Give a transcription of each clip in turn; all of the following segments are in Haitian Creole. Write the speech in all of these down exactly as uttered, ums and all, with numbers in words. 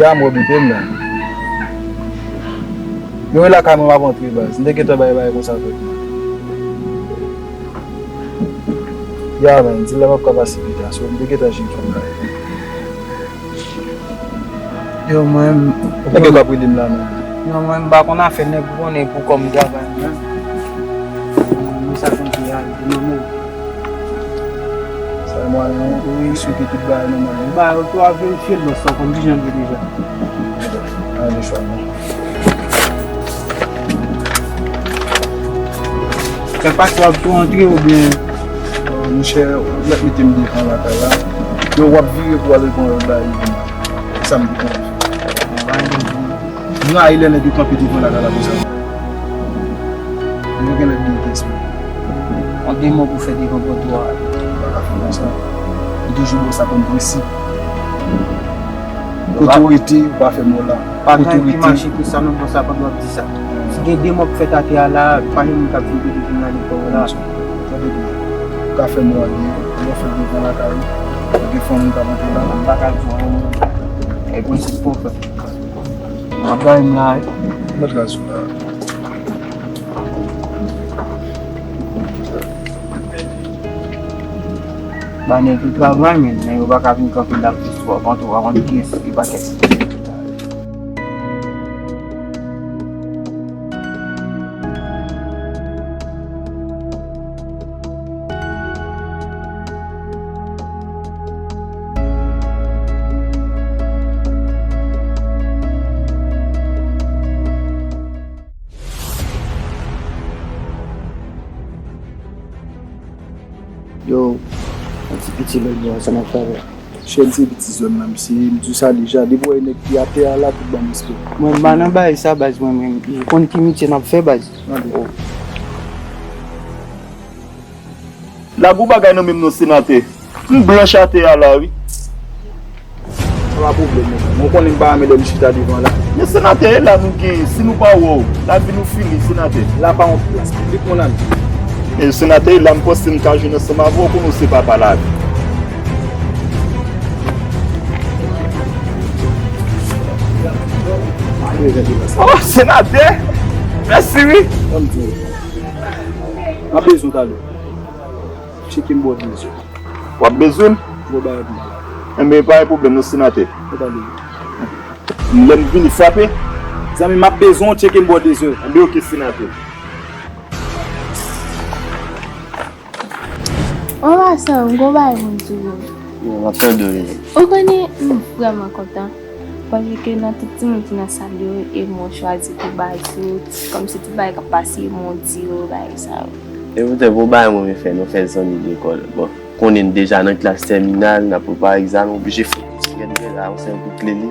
Sa m wè bipe m la. Yo, e lakay mwen m ap antre, baz. M te gentan bay bagay konsa tèt mwen. Ya, men, di la m ap ka pase pita, so m te gentan jwenn fanm la. Yo, mwen, nèg yo k ap rele m la, men. Non, mwen, m pa konn afè nèg, ou konnen pou kòm travay, men. Mwen, sa konn fè a, di mwen, men. Sa e mwayen, wi, swete tout bagay nòmal, wi. Ba, ou tou ap verifye lòs sa, konn kijan l ye deja. Ann, chwa, non. Fè pati w ap tou antre oubyen? Monchè, ou mèt mete m devan lakay la. Yo, w ap vire pou w al reponn lòt bagay. Sa m di konsa. M rayi lè nèg yo kanpe devan lakay la konsa. Yo gen lè gen kès mwen. On de mo pou fè devan pòt ou a. Pa ka fè konsa. Yo toujou bon sa konn prensip. Kote w rete, ou pa fè mò la. Pa gen ki mache pou sa non, bon sa pandan w ap di sa. Si gen de mo pou fèt atè a la, pa gen moun k ap vin depi vin ale kò w la. Tande byen. Ou ka fè mò a byen, ou fè devan lakay ou. Ou gen fanmi ou ka monte la. M pa ka di w anyen. E prensip pou w fè. M ap bay m la, wi. Mèt gaz ou la. Ba nèg yo travay, men, men yo pa ka vin kanpe la plis twò, kontre w pa konn kiyès ki pa kès. Yo, yon ti piti lòt bò a, sa n ap fè avè l? Chèn se piti zòn nan, mesye, m di w sa deja, depi w wè nèg ki atè a la, tout ban m respè. Mwen, m pa nan bagay sa, baz, mwen menm. Ou konn ki metye n ap fè, baz? Lage yon bagay nan men m non, senatè. M blanch atè a la, wi. Sa pa pwoblèm, men. Mwen konnen m pa renmen lè m chita devan la. Men senatè, e la nou genyen, si nou pa wè w, lavi nou fini, senatè. La pa yon plas piblik, mon ami. Men senatè, e la m panse m ka jwenn ansanm avè w, konnen w se papa lavi. Oh, senatè! Mèsi, wi! Ban m di w. M ap bezwen w talè. Tcheke m ba w de zè. W ap bezwen m? Gwo bagay pou mwen. Enben, pa gen pwoblèm non, senatè. Ou pa bezwen. Lè m vini frape. Zanmi, m ap bezwen w tcheke m ba w de zè. Enben, oke, senatè. Anba sa, m gon bagay pou m di w. Yo, m ap tande w, Lili. Ou konnen, m vrèman kontan. Paske nan tout timoun ki nan sal yo, e mwen w chwazi pou baz yo, kòmsi tout bagay k ap pase, e mwen w di yo, bagay sa yo. E poutèt pou bagay mwen fè, nou fè zanmi lekòl. Bon, konnen n deja nan klas tèminal, n ap prepare egzamen, oblije fè yon ti kèk bagay la, yon sèl kout kle li.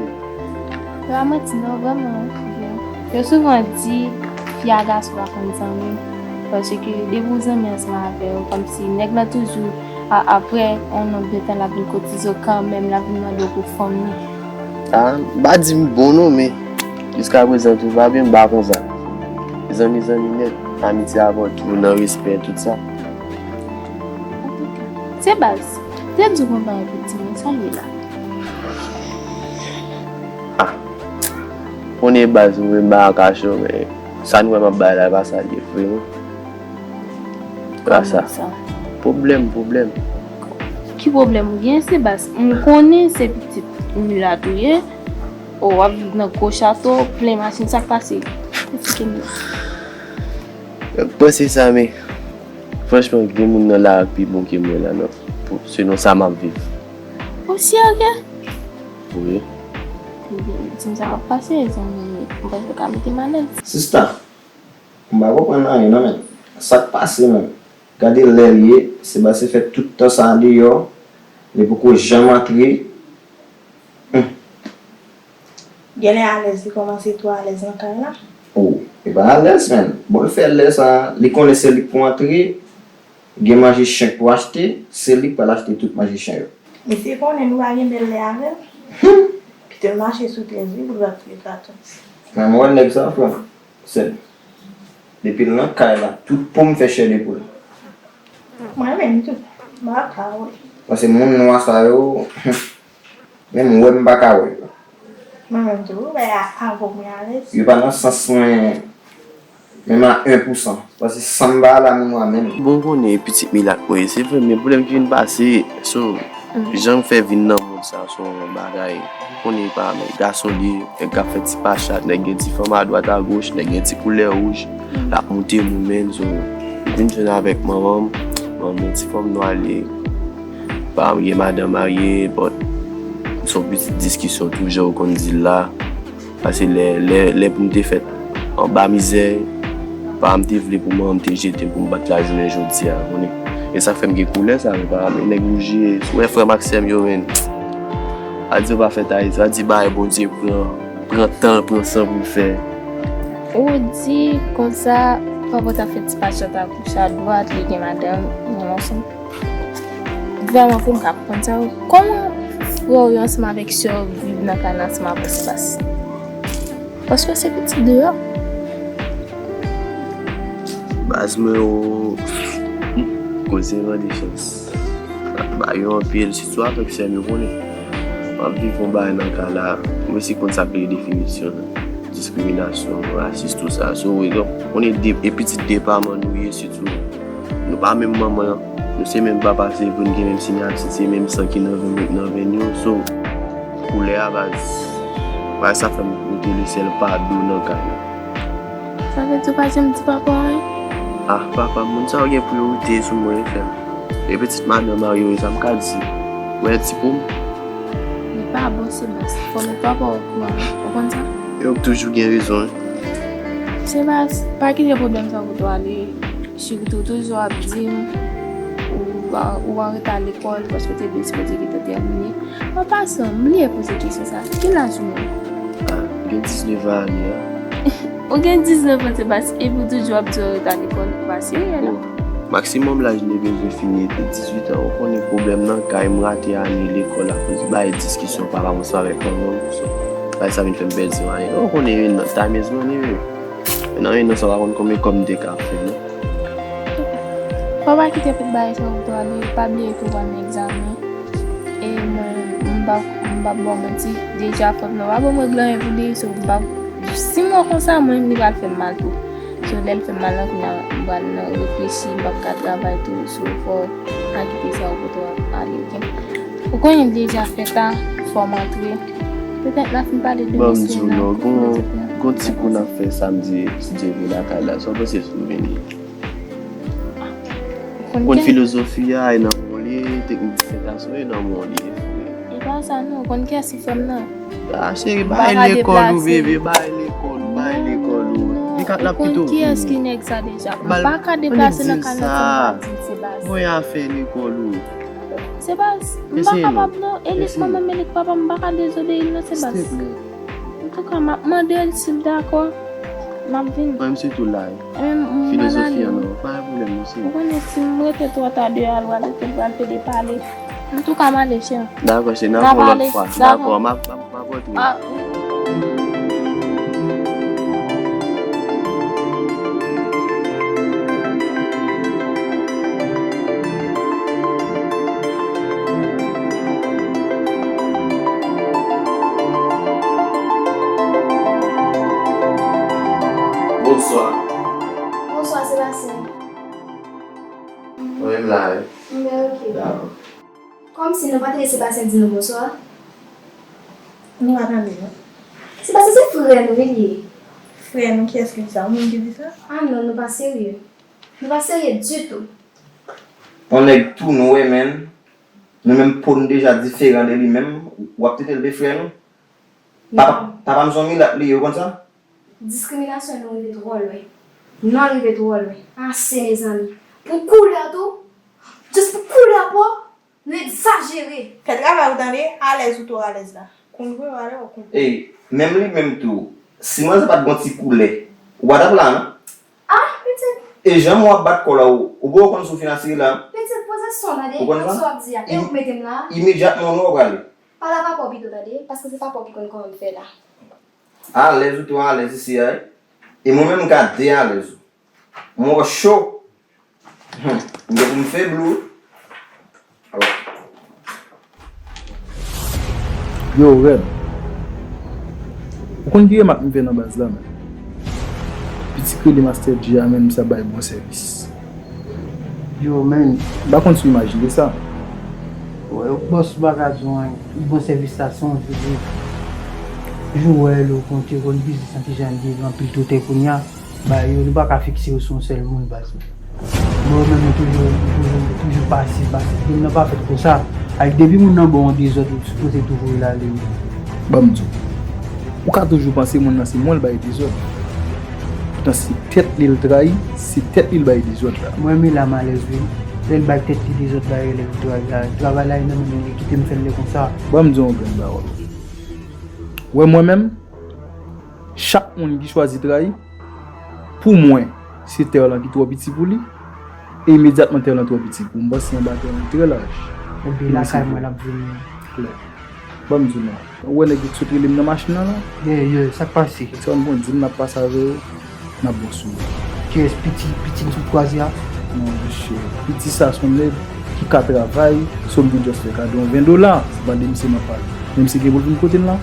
Se pa manti non, vrèman, wi. Yo souvan di, fi a gason pa konn zanmi, paske depi w zanmi ansanm avè yo, kòmsi nèg lan toujou, a, aprè yon nonb de tan, l ap vin kotize w kanmenm, l ap vin mande w pou fanmi. A, m pa di m bon non, men jiskaprezan tou va byen, m pa konsa. Zanmi, zanmi nèt, amitye avan tou, nan respè, tout sa. Antouka, se baz, te di w gon bagay pou di mwen, sa l ye la? A, konnen baz, mwen m pa ka kache w, men sa nou wè m ap bay la, e pa sa l ye vre non. Kòman sa? Pwoblèm, pwoblèm. Ki pwoblèm ou gen, Sebas? M konnen se pitit milat ou ye. O, w ap viv nan gwo chato, plen machin, sa k pase? Eksplike m. Yo k panse sa, men franchman, gen moun nan lari k pi bon ke mwen la, non. Pou, selon sa m ap viv. Ou serye? Wi. Di m sa k ap pase, zanmi, m panse w ka mete m alèz. Sista, m pa konprann anyen non, men. Sa k pase menm? Gade lè l ye, Sebastien fè tout tan sa a deyò, li poko janm antre. Hum. Genlè alèz, li kòmanse twò alèz nan kay la. Oh, li pa alèz, menm. Bon, l fè lè sa a, li konnen se li k pou antre, gen manje chen k pou achte, se li k pral achte tout manje chen yo. Misye konnen nou pa gen bèl lè avè l. Hum. Kite l mache sou tèz li pou l pa touye katon. Men mwen wè nèg sa, frè m. Sèl. Depi l nan kay la, tout po m fè chè de poul. Mwen menm tou, m pa ka wè. Paske moun nwa sa yo, menm wè m pa ka wè yo. Mwen menm tou, wi, bagay a pa bon, mwen alèz. Yo pa nan sans mwen, menm a en pou san. Paske san m pa al a minwa menm. Bon, ou konnen pitit milat mwen ye, se vre, men pwoblèm ki vin pase, so, jan m fè vin nan mond sa, se yon bagay, ou konnen pa, men gason li, nèg k ap fè ti pachat, nèg gen ti fanm adwat agoch, nèg gen ti koulè wouj, l ap moute mou menm, so, m vin jwenn avèk manman m, manman m yon ti fanm nwa li ye, pa m gen madanm marye, but, se yon pitit diskisyon tou, jan ou konn di l la. Paske lè, lè, lè pou m te fèt anba mizè, pa m te vle pou manman m te jete m pou m bat lajounen jodi a, konnen. E sa k fè m gen koulè sa, men pa men nèg wouj ye. Si w wè frè m ak sè m yo, men, pa di yo pa fèt Ayiti, pa di bagay Bondye pran, pran tan l, pran san pou l fè. Ou di konsa, papa w t ap fè ti pachat ak gòch a dwat, li gen madanm, li gen yon fanm. Vrèman vre, m ka konprann sa, wi. Kòman frè w yo ansanm avèk sè w viv nan kay la ansanm avè w, Sebas? Paske se pitit deyò. Baz mwen, o, koze mande chans. Ba yo anpil, sitou avèk sè m yo, konnen. M ap viv yon bagay nan kay la, mwen si konn sa k rele definisyon diskriminasyon, rasis, tou sa. So, wi, donk, konnen de, e pitit de paman nou ye, sitou. Nou pa menm manman, nou se menm papa, se pou n gen menm siyati, se menm san ki nan venn, nan venn yo. So, koulè a, baz, bagay sa fè m rete le sèl pa dou nan kay la. Sa vle di w pa janm di papa w anyen? Ah, papa, moun sa yo gen priyorite sou mwen, frè m. E pitit madanm marye yo, sa m ka di. Mwen ti pou m. Li pa bon, Sebas. Fò met papa w okouran, ou konn sa? Yo toujou gen rezon, wi. Sebas, pa kite pwoblèm sa pote w ale. Sitou toujou ap di m ou pa, ou anreta lekòl paske w te vle sipoze gentan tèmine. An pasan, m bliye poze kesyon sa. Ki laj ou menm? Ah, m gen diznèf ane a. Ou gen diznèf an, Sebas, epi w toujou ap di w anreta lekòl, ou pa serye la. Oh, maksimòm laj m te bezwen fini e te dizuit an. Ou konnen pwoblèm nan kay, m rate ane lekòl akoz bay diskisyon papa m ansanm avèk manman m. So, bay sa vin fè m pèdi yon ane. Ou konnen yon an, time is money, wi. Nan yon an sa, w pa konn konbyen kòb m te ka fè, non. Fò w pa kite tout bagay sa yo tou ale, pa bliye ke w pral nan egzamen. E mwen, m p ap, m p ap ba w manti, deja fanm nan pa ban m règleman pou li, so m p ap, si m wè konsa, mwen, li pral fè m mal tou. So, lè l fè m mal lan, kounye a, m pral nan reflechi, m p ap ka travay tou, so fò w pa kite sa yo pote w ale, oke? Ou konnen deja fèt la, fò m antre. Petèt n a fin pale demen sou nan gon, gon ti kou n ap fè samdi, si Dye vle, lakay la. Sa w panse sou vini? Ou konn filozofi a, e nan men w li ye, teknik difètasyon, e nan men w li ye. E pa sa non, ou konn kiyès ki fè m nan? Ah, cheri, bay lekòl ou, bebe, bay lekòl ou, bay lekòl ou. Li ka t l ap kite w. Ou konn kiyès ki nèg sa deja? M pa ka deplase nan kay nan ti m pa di l, Sebas. Bon, afè lekòl ou. Sebas, m pa kapab non. E li k manman m, e li k papa m, m pa ka dezobeyi l non, Sebas. Antouka, m ap mande l si l dakò. M ap vini. Mwen, m sitou la. Filozofi an non, pa gen pwoblèm, mesye. Ou konnen si m rete twò ta deyò a, l pral rete, l pral pede pale. Antouka, m ale, chè. Dakò, chè, n ap yon lòt fwa. Dakò, m ap, m ap, m ap rantre. Ah. Bonswa. Bonswa, Sebastien. Mwen menm la, wi. M byen, oke. Dakò. Kòmsi nou pa tande Sebastien di nou bonswa? Nou pa tande, non. Sebastien se frè nou, wi, li ye. Frè nou, kiyès ki di sa? Yon moun ki di sa? Ah non, nou pa serye. Nou pa serye ditou. Yon nèg tou nou, wi, menn. Nou menm po n deja diferan de li menm. W ap trete l de frè nou? Papa, papa m se yon milat li ye, ou konn sa? Diskriminasyon nou rive twò lwen. Nou rive twò lwen. Ase, mezanmi. Pou koulè tou, jis pou koulè po, nou egzajere. Fè travay ou tande, alèz ou twò alèz la. Konn vre, alè ou konn. Ey, menm li menm tou, si manzè pa t gon ti koulè, ou pa t ap la, non? Ah, pitit. E jan w ap bat kò w la, ou, ou poko konn si w fin asire la. Pitit, poze son, tande. Ou konn sa? Sa w ap di a, e ou k mete m la? Imedyatman, ou prale. Pale ak papa w pito, tande, paske se papa w ki konn kòman m fè la. Alèz ou twò alèz isi a, wi. E mwen menm m ka de alèz ou. Mwen cho. Hum, m gen pou m feble ou. Yo, Rèd. Ou konn ki remak m fè nan baz la, men? Piti k rele Master Dji a, men, misye ap bay bon sèvis. Yo, men. M pa konn si w imajine sa. Wè, bòs, m pa ka di w anyen. Bon sèvis la, se yon jou, jou wè, lè w konte, konn biznis lan kijan l ye, anpil toutè kounye a. Ba yo, nou pa ka fikse yo sou yon sèl moun, baz. Mwen menm, mwen toujou, mwen toujou, mwen toujou pasif, pasif. Moun nan pa fèt konsa. Ak depi moun nan ba w yon dezòd, ou sipoze tou voye l ale wi. Ban m di w. Ou ka toujou panse moun nan se mwen l bay dezòd. Poutan se tèt li l trayi, se tèt li l bay dezòd la. Mwen menm la m alèz wi. Lè l bay tèt li dezòd la, lè l trayi la. Travay la, e nan men mwen, li kite m fè l lè konsa. Ban m di w yon grenn pawòl. Wè mwen menm, chak moun ki chwazi trayi, pou mwen, se tè lan ki twò piti pou li, e imedyatman tè lan twò piti pou m. M panse anba tè lan trè laj. Epi lakay mwen l ap vini. Klè. Ban m di w non. Ou wè nèg yo t sot rele m nan machin nan la? Ye, ye, sa k pase? Sa m konn di m n ap pase avè yo. N ap bon sou yo. Kiyès piti, piti m sot kwaze a? Non, monchè. Piti sa se yon nèg ki ka travay, so m vin just fè kado yon ven dola. Se pa de misye m ap pale. Men misye gen pou l vin kote m la.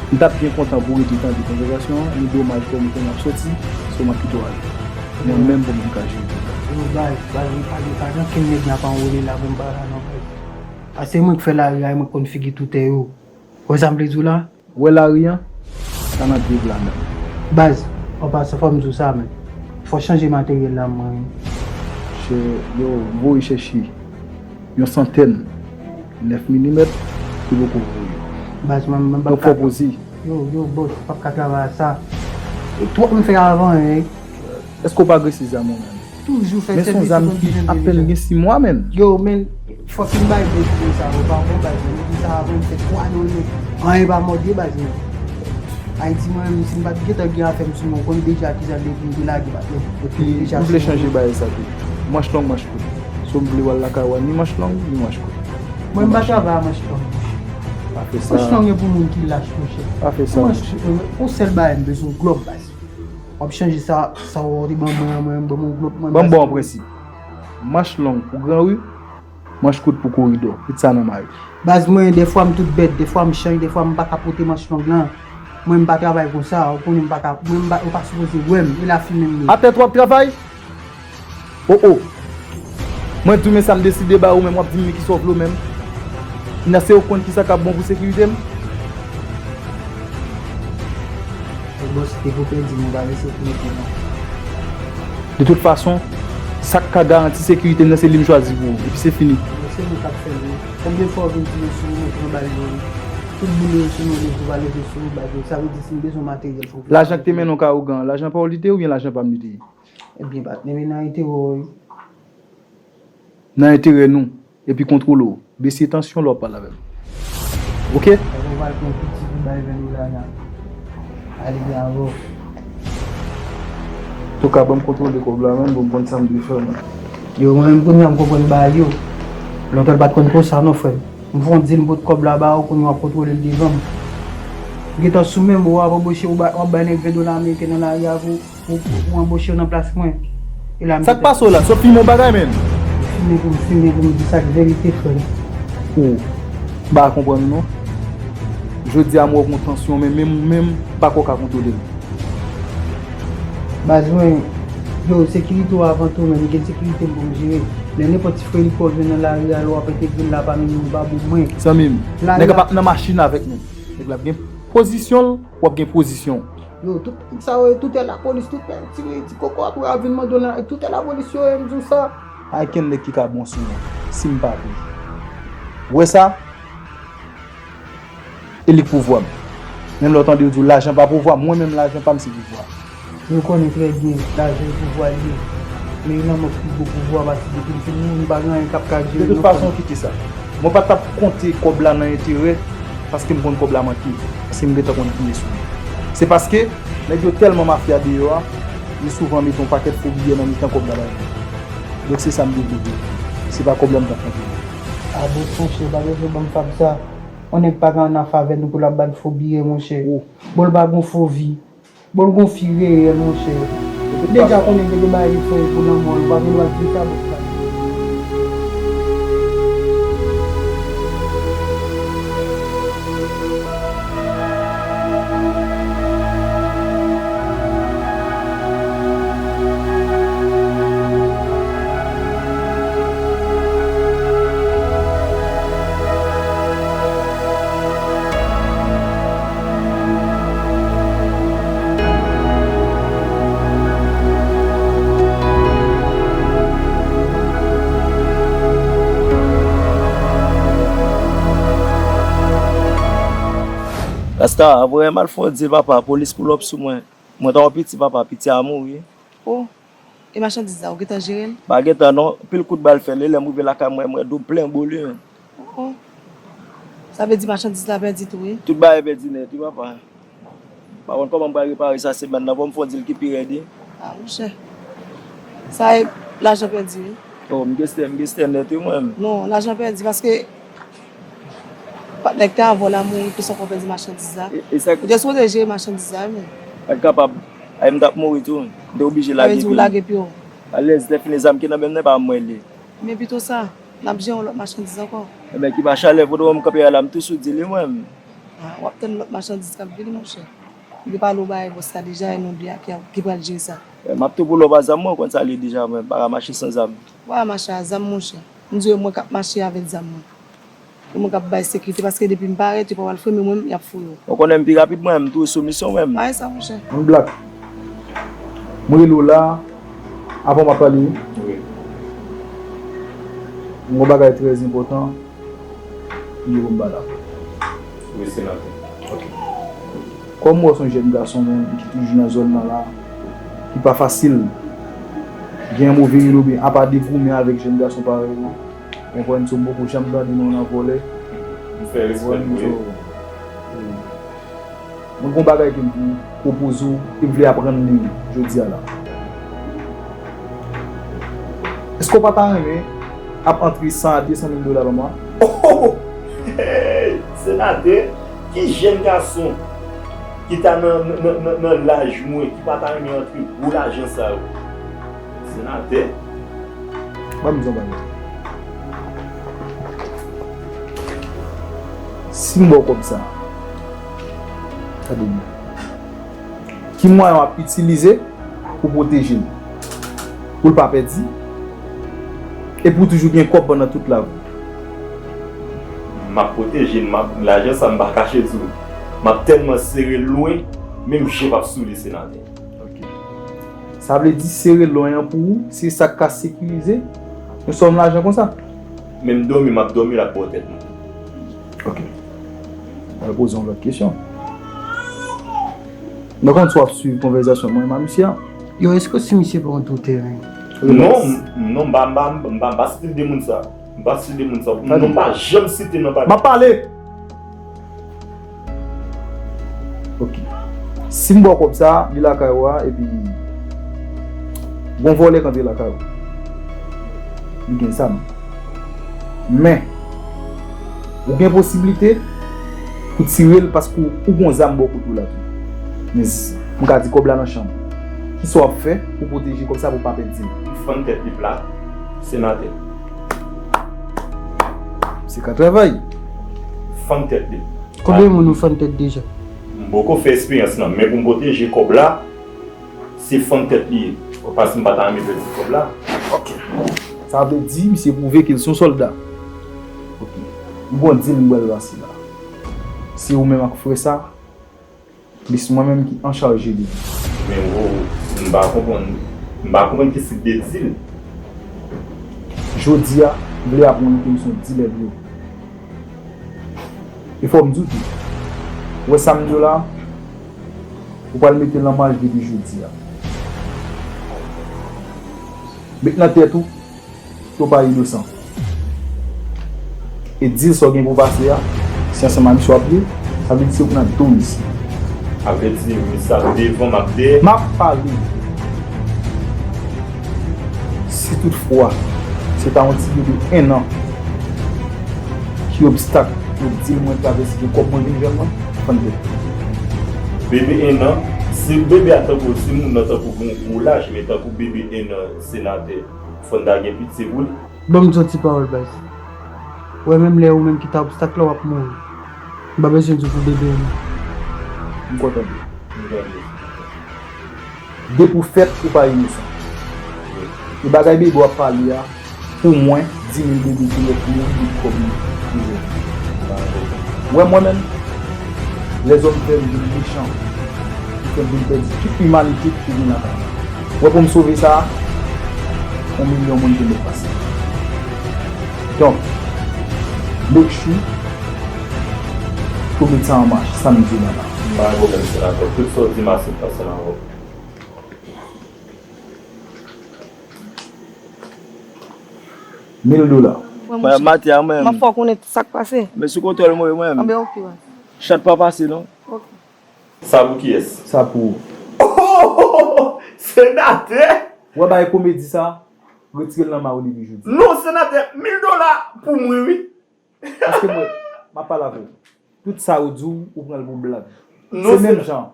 M t ap byen kontan pou w rete tande konvèsasyon an, men domaj kòm ou konnen ap soti, so m ap kite w ale. Mwen menm pou mwen ka jere tout bagay. Yo, baz, baz, m pa gen, pa gen okenn nèg n ap anwole la pou m pa la non, baz. A se mwen k fè lari a, e mwen k konn figi toutè yo. Ou wè sa m vle di w la? Ou wè lari an? Sa nan de pla menm. Baz, an pasan fò m di w sa, men. Fò chanje materyèl la, mwen. Chè, yo, m voye chèche yon santèn nèf milimèt, li poko voye. Baz, mwen, mwen p ap ka. Donk, fò poze. Yo, yo, bòs, m p ap ka travay ak sa. E twòp m fè avan, wi. Èske w pa gresi zam ou menm? Toujou fè sèvis. Men se yon zam ki apèn gen sis mwa, menn. Yo, men, fòk m bay bèt yo sa, yo pa bon baz, men depi sa avan m fè twa donnen. Anyen pa mòde baz, men. Ayiti, mwen menm, si m pa t gentan gen afè m sou mwen, ou konn deja kijan depi m te lage, patnè. Epi m vle chanje bagay sa tou. Manch long, manch kout. So m vle w al lakay ou a ni manch long, ni manch kout. Mwen, m pa travay a manch long. Pa fè sa. Manch long e pou moun ki lach, monchè. Pa fè sa, monchè. Yon sèl bagay, m bezwen glòb, baz. W ap chanje sa, sa w te ban mwen an, mwen, ban m yon glòb, mwen. Ban m ba w yon prensip. Manch long pou gran ri, manch kout pou koridò. Kit sa nan mari. Baz mwen, dèfwa m tout bèt, dèfwa m chanj, dèfwa m pa ka pote manch long lan. Mwen, m pa travay konsa, ou konnen m pa ka, mwen, m pa, ou pa sipoze wè m, e lafimen m ye. Atè w ap travay? O, o. Mwen tou men sa m deside ba ou menm, w ap di m men kisa w vle w menm. Nan se ou k konn kisa k ap bon pou sekirite m. Bòs, te pou pèdi m, ou pa gen sekirite non. De tout fason, sa k ka garanti sekirite m nan se li m chwazi pou ou, epi se fini. Yo, se nou k ap fè l wi. Konbyen fwa w vin tire sou nou, nou pran bal yo wi. Tout boul yo sou nou, nou pa leve sou nou, bal yo. Sa vle di si m bezwen materyèl pou. Lajan k te mennen w ka ougan an, lajan pa w li te ye oubyen lajan pa m li te ye? Ebyen, patnè, men nan enterè w wi. Nan enterè nou, epi kontwole w. Bese tansyon lè w ap pale avè m. Oke? Fòk ou pral pran piti pou bay ven dola la. Ale byen avè w. Antouka, ban m kontwole kòb la, menm, pou m konn sa m dwe fè, mwen. Yo, mwen menm, kounye a, m konprann bagay yo. Lontan l pa t konn konsa, non, frè m. M fè yon dil, m pot kòb la ba ou, kounye a w ap kontwole l devan m. Gentan sou men m, w ap anboche, w ba-, w ap bay nèg ven dola ameriken nan lari a pou Ou, ou anboche w nan plas mwen. E la m. Sa k pase w la? Sot fimen yon bagay, menn. Fimen pou m fimen, pou m di sa k verite, frè m. Ou pa konprann ou non. Jodi a m wè w gon tansyon, men menm ou menm, pa kwè w ka kontwole l. Baz mwen, yo, sekirite w avan tou, men gen sekirite m pou m jere. Lè nenpòt ti frè li pa w jwenn nan lari a, lè w ap entegre l la pami nou, pa bon mwen. Zanmi m, nèg la ap nan machin avèk nou. Nèg la ap gen pozisyon l, w ap gen pozisyon w. Yo, tout nèg sa yo, toutè lapolis, toutè tire ti koko apre a vin mande w nan, toutè lapolis yo, m di w sa. Pa gen nèg ki ka bon sou mwen, si m pa vle. Ou wè sa? E li k pouvwa m. Menm lè w tande yo di w lajan pa pouvwa, mwen menm lajan pa m se pouvwa. Yo konnen trè byen, lajan e pouvwa l ye. Men lanmò pi gwo pouvwa, paske depi m fin mouri, m pa gen anyen k ap ka jere m ankò. De tout fason, kite sa. Mwen pa t ap konte kòb la nan enterè, paske m konn kòb la manke, paske m gentan konn kiye sou li. Se paske nèg yo tèlman mafya deyò a, yo souvan mete yon pakèt fo biyè nan mitan kòb la bay mwen. Donk se sa m devlope. Se pa kòb la m t ap konte. A bon, monchè, pa bezwen ban m fab sa. Yon nèg pa gen annafè avè nou pou l ap ba n fo biyè, monchè. Bon, l pa gen fo vi. Bon, l gon fi reyèl, monchè. Deja konnen gen de bagay li fè pou lanmò, nou pa gen dwa di sa, bòs la. Star, voye m al fè yon dil, papa, polis pull up sou mwen. Mwen ta yon piti, papa, piti a mouri. Oh, e machandiz la, ou gentan jere l? Pa gentan non, pil kout bal fè l, e lè m rive lakay mwen, mwen doub plen boulimen. Oh, sa vle di machandiz la pèdi tou, wi? Tout bagay pèdi nèt, wi, papa. Pa konn kòman m pral repare sa semèn nan, fò m fè yon dil ki pi rèd, wi. Ah, monchè. Sa e lajan pèdi, wi. Oh, m gen stè, m gen stè nèt, wi, mwen menm. Non, lajan pèdi, paske patnè k te avè w la mouri, plis ankò pèdi machandiz la. E, e sa k- Ou te sipoze jere machandiz la, wi, men. Sa k kapab, ay, m t ap mouri tou, m te oblije lage pye m. Sa vle di ou lage pye w. Alèz, lè fini zam ki nan men m nan, e pa mwen li. Men pito sa, n ap jere yon lòt machandiz ankò. Ebyen, ki pa chalè, vodou m kanpe a la, m tou sou dil li, mwen menm. Ah, w ap tann lòt machandiz k ap vini, monchè. M te pale w bagay bòs la deja, e nou de a ki, ki pral jere sa. Eh, m ap tou pull up a zam mwen, ou konn sa l ye deja, mwen pa ka mache san zam. Ou pa ka mache a zam, monchè. M di w, e mwen k ap mache avèk zam mwen. E mwen k ap bay sekirite, paske depi m parèt, yo pa pral fouye, men mwen menm, y ap fouye w. Ou konnen m pi rapid, mwen, m toujou sou misyon, mwen. Pa gen sa, monchè. Yon blak. Mwen rele w la, avan m ap pale, wi. M gon bagay trè enpòtan. Li yo m ba la. Wi, senatè. Ok. Kòm w wè se yon jèn gason menm ki toujou nan zòn nan la, ki pa fasil gen move rele oubyen apa degoumen avèk jèn gason parèy ou, konprann, so m poko janm tande non w nan vòlè. M fè respè l, wi. Mwen gon bagay ke m pou pwopoze w e m vle aprann li jodi a la. Èske w pa ta renmen ap antre san a de san mil dola pa mwa? Oh! Hey! Senatè, ki jèn gason ki ta nan, nan, nan, nan laj mwen ki pa ta renmen antre gwo lajan sa yo? Senatè. Ban m di w yon bagay. Si m ba w kòb sa, gade byen. Ki mwayen w ap itilize pou pwoteje l? Pou l pa pèdi? E pou w toujou gen kòb pandan tout lavi w? M ap pwoteje l, m ap, lajan sa m pa kache di w. M ap tèlman sere l lwen, menm je p ap sou li, senatè. Ok. Sa vle di sere lwen an pou ou, se sa k ka sekirize yon sòm lajan konsa? Menm dòmi, m ap dòmi, l ap bò tèt mwen. Ok. Mwen poze yon lòt kesyon. Mwen konn si w ap swiv konvèsasyon mwen, ma misye a. Yo, èske si misye pa yon tou teren? Non, m- non, m pa, m pa, m pa, m pa site de moun sa. M pa site de moun sa. Non, m pa janm site non pa. M ap pale! Ok. Si m ba w kòb sa, li lakay ou a, epi gon vòlè k antre lakay ou. Li gen zam. Men, ou gen posiblite pou tire l paske ou, ou gon zam bò kote w la tou. Men, m ka di kòb la nan chanm ou. Kisa w ap fè pou pwoteje kòb sa pou pa pèdi l? Fann tèt li plat, senatè. Se ka travay. Fann tèt li. Konbyen moun ou fann tèt deja? M poko fè esperyans lan, men pou m pwoteje kòb la, se fann tèt li ye. Paske m pa ta renmen pèdi kòb la. Ok. Sa vle di, misye pwouve ke l se yon sòlda. Ok. M gon dil m pral pase la. Se ou menm ak frè sa, plis mwen menm ki an chaje de li. Men ou, m pa konprann, m pa konprann ki tip de dil. Jodi a, m vle aprann ou ke m se yon dilè dlo. E fò m di w tou, ou wè sa m di w la, ou pral mete l an maj depi jodi a. Met nan tèt ou, ke w pa inosan. E dil sa w gen pou w pase a, se ansanm a misye w ap ye, sa vle di se ou k nan do misye. Sa vle di misye ap devan, m ap dèyè. M ap pale. Si toutfwa, se ta yon ti bebe en an ki obstak pou dil mwen travèse, ke kòb mwen vin jwenn mwen, fann tèt. Bebe en an, si bebe a tankou, si moun nan tankou gon gwo laj, men tankou bebe en an, senatè, fann ta gen pitye pou li. Ban m di yon ti pawòl, baz. Ou wè, menm lè ou menm ki ta obstak la, w ap mouri. M pa bezwen di w pou bebe, non. M kontan de. M kontan de. Depi w fèt, ou pa inosan. E bagay bebe w ap pale a, pou mwen, di mil bebe ki lè pou mouri, depi kòb li pou jwenn. Ou wè mwen menm, lèzòm fè m vin mechan, li fè m vin pèdi tout imanite ki te gen lakay mwen. Ou wè pou m sove sa, yon milyon moun te mèt pase. Donk, make sure ke w met sa an mach, sa m di w la. Pa gen pwoblèm, senatè. Tout sa w di m, m aksepte ansanm avè w. Mil dola. Mwen, maten an, mwen. M ap fè w konnen sa k pase. Men sou kontwòl mwen, mwen. Anben, oke, baz. Chat pa pase, non. Oke. Sa pou kiyès? Sa pou ou. Senatè! Wè bagay komedi sa, retire l nan may ou depi jodi. Non, senatè, mil dola pou mwen, wi. Paske mwen, m ap pale avè w. Tout sa yo di w, ou pran l pou blag. Non, se menm jan.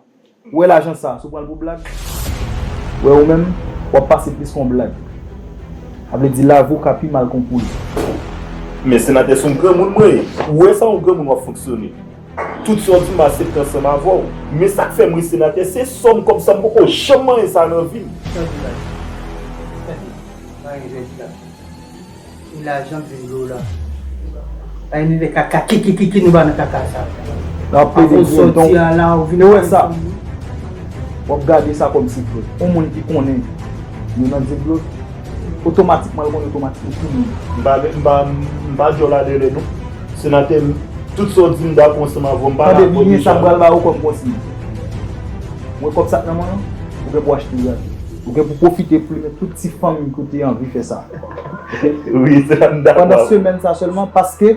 Ou wè lajan sa, si w pran l pou blag, wè ou menm, w ap pase plis ke yon blag. Sa vle di lavoka pi mal ke yon poul. Men senatè, se yon granmoun mwen ye. Ou wè sa, yon granmoun w ap fonksyone. Tout sa w di m, m aksepte ansanm avè w. Men sa k fè m ri, senatè, se sòm kòb sa, m poko janm manyen sa nan vi m. Sa w di la? Sa w di? Pa gen jwèt la. E lajan k vin dlo la. Pa gen nèg kaka, kiki, kiki, nou pa nan kaka sa. L ap plede griyen don. Ou wè sa? W ap gade sa kòm sekrè. Yon moun ki konnen nou nan dye dlo, otomatikman l konnen otomatikman ki moun. M pa, m pa, m pa djòl adere non. Senatè, m, tout sa w di m dakò ansanm avè w, m pa dakò deja. Tande byen sa m pral ba ou kòm konsiy. Mwen kòb sa k nan men w lan, ou gen pou achte gate. Ou gen pou pwofite plimen tout ti fanmi ki w te anvi fè sa. Oke? Wi, senatè, m dakò avè w. Pandan semèn sa sèlman, paske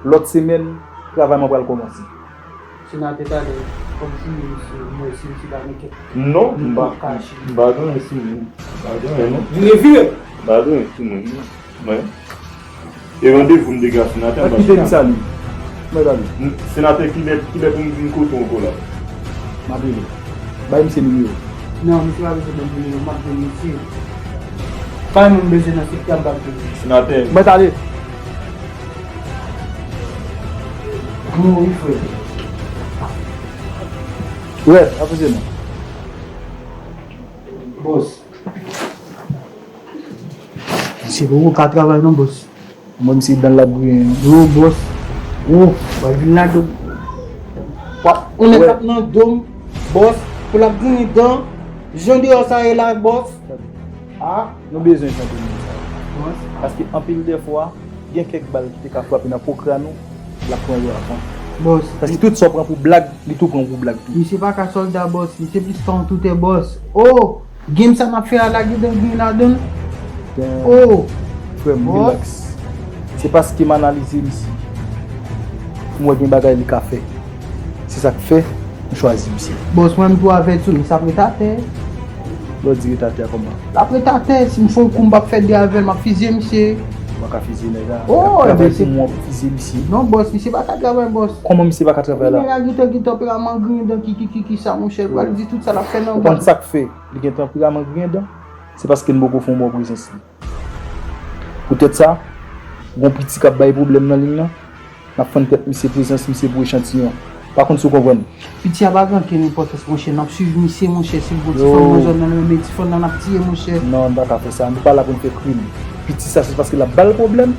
lòt semèn, travay mwen pral kòmanse. Senatè, talè, kòmsi misye, m wè si misye pa gen kèk... Non, m pa, m pa gen anyen sou mwen. M pa gen anyen, non. Vire, vire! M pa gen anyen sou mwen, non. Mwen. E randevou m te gen ak senatè m pa... Kite m sali. Mwen gade. Senatè, kilè, kilè pou m vin kote w ankò la? M ap rele. Bay misye nimewo. Non, misye pa bezwen ban m nimewo, m ap jwenn misye. Pa gen moun m bezwen nan sektè a, m p ap jwenn li. Senatè. Mwen t ale. Mouri, frè. Wè, ap pase non. Bòs. Se pou ou ka travay non, bòs. Mwen, misye dan l ap griyen. Yo, bòs. Ou, w ap vin ladan. W ap, yon nèg k ap nan do m, bòs, pou l ap griyen dan. Jan deyò sa ye la, bòs. A. Nou bezwen tande moun sa yo. Bòs. Paske anpil dè fwa, gen kèk bal ki te ka frape nan po kràn ou, l ap pran yo avan. Bòs. Paske tout sa w pran pou blag, li tou pran pou blag tou. Misye pa ka sòlda, bòs. Misye plis ka yon toutè, bòs. O! Game sa n ap fè a la, gen dan griyen ladan l. Oh! Frè m, relax. Se paske m analize misye. M wè gen bagay li ka fè. Se sa k fè m chwazi misye. Bòs, mwen m tou avèti w, misye ap ret atè. Lè w di ret atè a kòman? L ap ret atè, si m fè yon kou m p ap fè de avè l, m ap fizye misye. Ou pa ka fizye nèg la. Oh, travay pou mwen, w ap fizye misye. Non, bòs, misye pa ka travay, bòs. Kòman misye pa ka travay la? Nèg la gen tanperanman griyen dan, ki, ki, ki, ki sa, monchè, l pral di tout sa l ap fè nan... Ou konn sa k fè? Li gen tanperaman griyen dan, se paske n poko fè yon bon prezans li. Poutèt sa, gon piti k ap bay pwoblèm nan liy lan, n ap fann tèt misye, prezans misye pou echantiyon. Pa konn si w konprann. Piti a pa gen okenn enpòtans, monchè, n ap swiv misye, monchè, si l gon ti fanm nan zòn nan, l menm ti fanm nan, n ap tiye, monchè. Non, n pa ka fè sa, nou pa la pou n fè krim. Piti sa, se paske l ap ba l pwoblèm.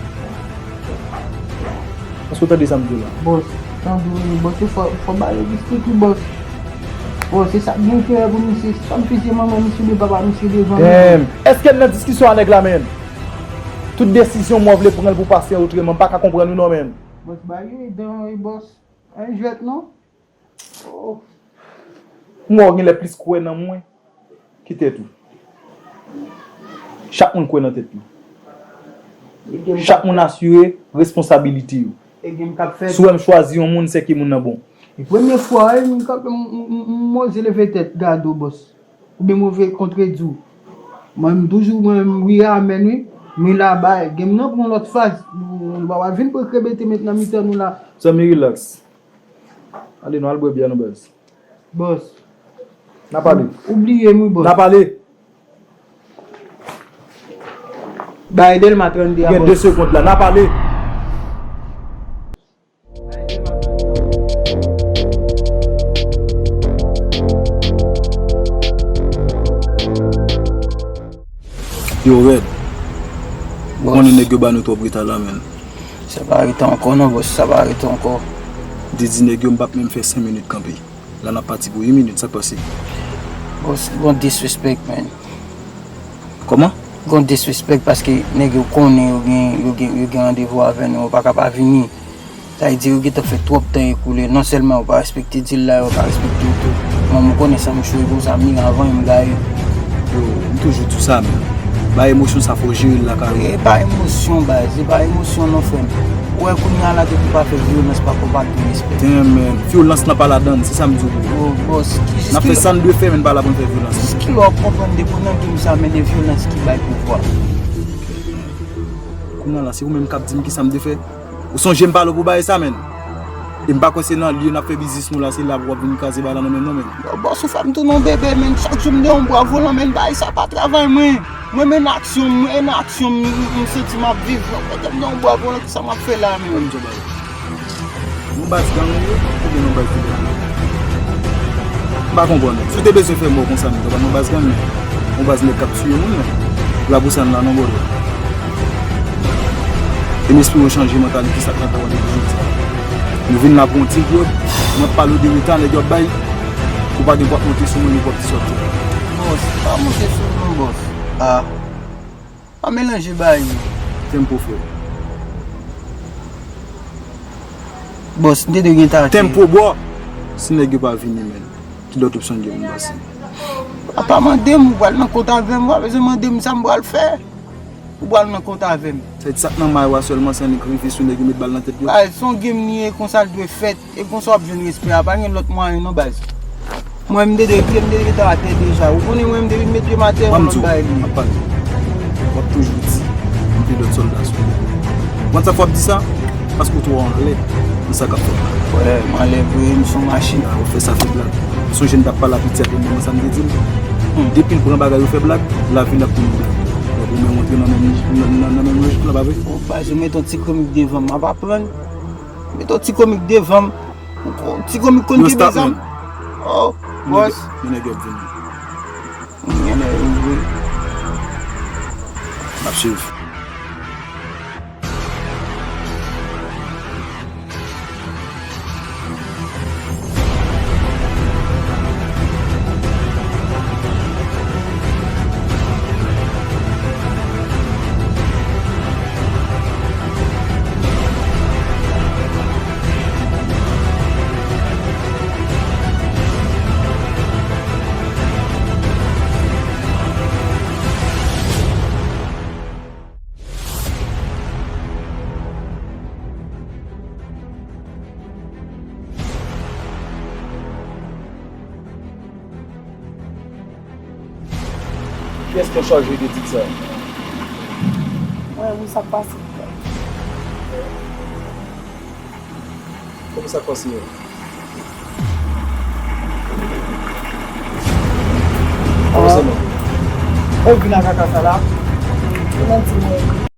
Èske w tande sa m di w la? Bòs, tande w, bòs, fò, fò ba yo plis kou, bòs. Bòs, se sa k gen enterè pou misye, se swa m fizye manman misye oubyen papa misye devan nou. Damn! Èske n nan diskisyon a nèg la, menn? Tout desizyon mwen vle pran l pou pase otreman, m pa ka konprann ou non, menn. Bòs, ba yo edan, wi, bòs. Ay, jwèt non. Oh. M wè w genlè plis kwè nan mwen ki tèt ou. Chak moun kwè nan tèt li. Chak moun asire responsabilite yo. Si w wè m chwazi yon moun, se ke moun nan bon. E premye fwa, wi, m kanpe, m, m, m, m oze leve tèt gade w, bòs. Oubyen m oze kontredi w. Mwen, m toujou, mwen, m wi, amèn, wi. Men la, bay, game nan pran yon lòt faz. Nou, nou pa pral vin pran krebete met nan mitan nou la. Zanmi, relax. Ale, nou al bwè byè nou, baz. Bòs. N a pale. Ou bliye m, wi, bòs. N a pale. Bay Delma trannde a, bòs. Gen de segond la, n a pale. Yo, Rèd. Bòs. Konnen nèg yo ba nou twòp reta la, menn. Sa pa rete ankò non, bòs, sa pa rete ankò. Di, di nèg yo m p ap menm fè senk minit kanpe. La n ap pati pou uit minit, sa k pase? Bòs, gon disrespect, man. Kòman? Gon disrespect paske nèg yo konnen yo gen, yo gen, yo gen randevou avè nou, yo pa ka pa vini. Sa vle di yo gentan fè twòp tan ekoule. Non sèlman yo pa respekte dil la, yo pa respekte w tou. Mwen, m konnen sa m chwe konsa, m li avan, m gaye. Yo, m toujou di w sa, men. Bay emosyon sa, fò w jere l lakay ou. E pa emosyon, baz, e pa emosyon non, frè m. Ou wè kounye a la, depi w pa fè vyolans, pa konn pa gen respè. Damn, man. Vyolans lan pa ladan l, se sa m di w. Yo, bòs, ki, n ap fè sa n dwe fè, men n pa la pou n fè vyolans. Jiskilè w ap konprann depi w nan game sa, men e vyolans ki bay pouvwa. Kounye a la, se ou menm k ap di m kisa m dwe fè? Ou sonje m pale w pou bagay sa, menn? E m pa kwè se nan lye n ap fè biznis nou la, se la pou w ap vin kraze bagay la nan men m nan, menn. Yo, bòs, ou fè m tounen yon bebe, menn. Chak jou m de yon bwa volan, menn. Bagay sa pa travay mwen. Mwen menm aksyon, mwen menm aksyon, m, m, m santi m ap viv. Yo, mete m de yon bwa volan, kisa m ap fè la, menn? Yon baz gang ou ye, oubyen yon baz de gang? M pa konprann. Si w te bezwen fè mò konsa, menn, ou pa nan baz gang, menn. Yon baz nèg k ap tiye moun, menn. La pou sa n la non, bòdè. E m espere w chanje mantalite sa k nan travay depi jodi a. Nou vin la pou yon ti gwòg, m ap pale w de reta nèg yo ap bay. Ou pa gen pou ap monte sou mwen, ni pou ap disòt tou. Bòs, pa monte sou mwen, bòs. Ah. Pa melanje bagay yo. Tempo, frè. Bòs, m te dwe gen ta. Tempo, bro. Si nèg yo pa vini, menn, ki lòt opsyon gen pou m pase? Papa, mande m, ou pral nan kont avè m, ou pa bezwen mande m sa m pral fè. Ou pral nan kont avè m. Sa vle di sa k nan may ou a sèlman, se annik rive sou nèg yo met bal nan tèt yo? Ay, se yon game li ye, konsa l dwe fèt. E konsa w ap jwenn respè a, pa gen lòt mwayen non, baz. Mwen, m te dwe pye m te dwe gentan atè deja. Ou konnen mwen, m depi m met pye m atè, yon lòt bagay li ye. M ap pale. W ap toujou di, m te lòt sòlda sou ou. Ou konn sa k fè w ap di sa? Paske w twò anlè nan sa k ap fèt la. Wè, m anlè vre, m se yon machin. Ou fè sa fè blag. Sonje m t ap pale a Piti a, te konprann sa m te di l. Hmm. Depi l pran bagay yo fè blag, lavi l ap tounen blag. Donk ou menm w antre nan menm, nan, nan, nan menm lojik la, pa vre? O, baz, ou met yon ti komik devan m, m ap aprann. Met yon ti komik devan m. Ti komik konn ki bezwen. Oh, bòs. Men nèg yo ap vini. Gen nèg yo vini. N ap swiv. Kiyès ki an chaj de tit sa? Mwen, wi, sa k pase? Kòman sa k pase? Kòman se non? Ou vin ak kaka sa la? Ou nan di mwen.